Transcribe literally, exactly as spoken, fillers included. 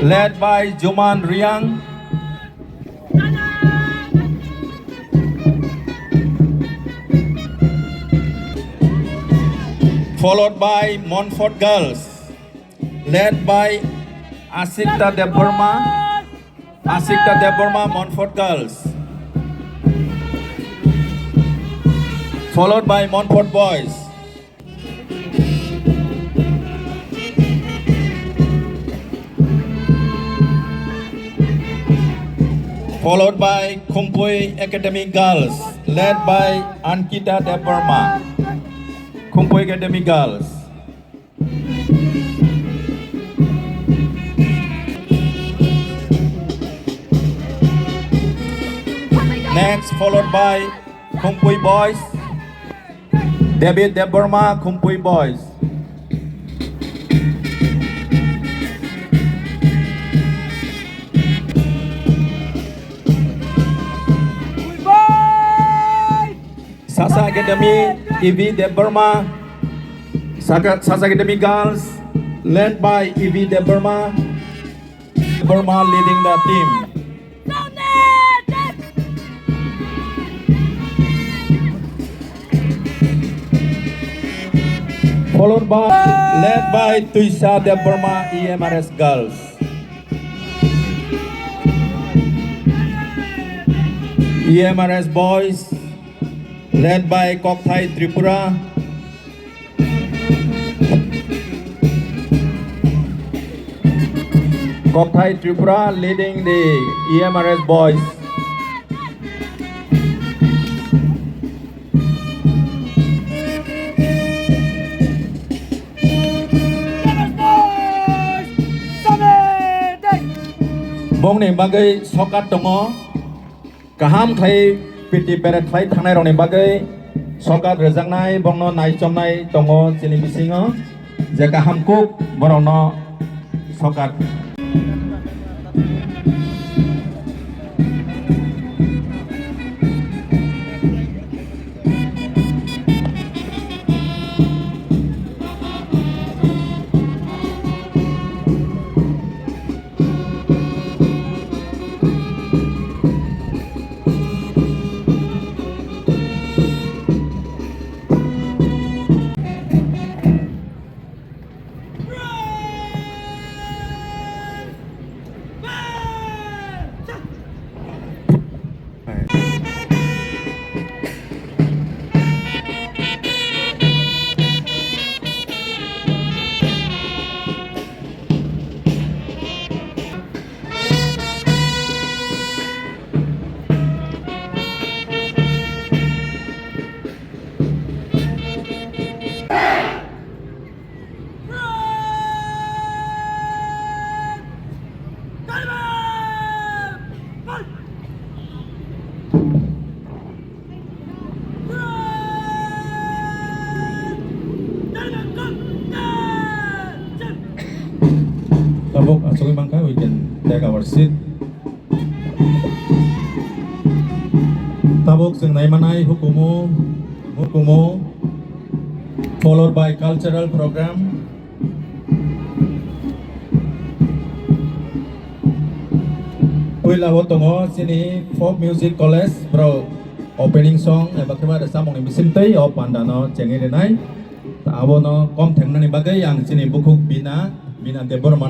led by Juman Riang, followed by Montfort Girls, led by Asikta Debbarma, Asikta Debbarma, Montfort Girls, followed by Montfort Boys, followed by Khumpui Academy Girls, led by Ankita Debbarma, Khumpui Academy Girls. Next, followed by Khumpui Boys, David Debbarma, Khumpui Boys. Sasa Academy, E V Debbarma. Saka-, Sasa Academy Girls, led by E V Debbarma. Debbarma leading the team. Followed by, led by Tuisa Debbarma, E M R S Girls. E M R S Boys, led by Kokthai Tripura. Kokthai Tripura leading the E M R S Boys. Bongni bagwi sokat tongo. Kaham khlai piti peret khlai thangnai rokni bagwi sokat rwjaknai, bongno naichomnai tongo chini bisingo, je kaham kuk borokno sokat. Tabuk achugwi mankha, we can take our seat. Tabuk chwng naimanai hukumu, hukumu, followed by cultural program. Puila o tongo chini folk music college, borok opening song eba khe ma rwchapmungni bisingtwi o pandano chengwi rwnai. Abono kom thengnani bagwi ang chini bukhuk Bina, Bina Debbarma.